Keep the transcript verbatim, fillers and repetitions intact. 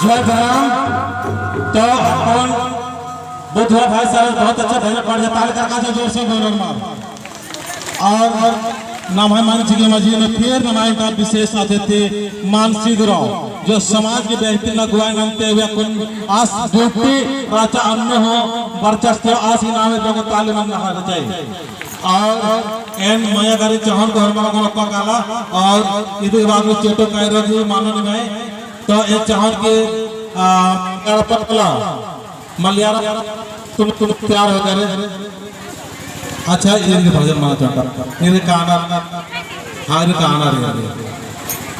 जय धरम। तो अपन बुधवा भाई साहब बहुत अच्छा भजन पाठ है, ताली करका से जोर से बोलो मार। और नम्है मंच के मझी में फिर नम्है का विशेष अतिथि मानसी उराँव, जो समाज के बेहतरीन अगुवाई नन्ते हुए कुन आस duty राजा अन्य हो बरचस तो आस इनाम जोगो ताली नन्ना चाहिए। और एन मया करे चहन को हरमना को लक्का काला और इदे बाद में चेटो कायरा जी मानो निमाय। तो ए चहन के, आ, एड़पा वाला मलियारा तुम, तुम तैयार हो करे। अच्छा, इनके भजन मानो चंटा। इनके काना, हाँ, इनके काना रे।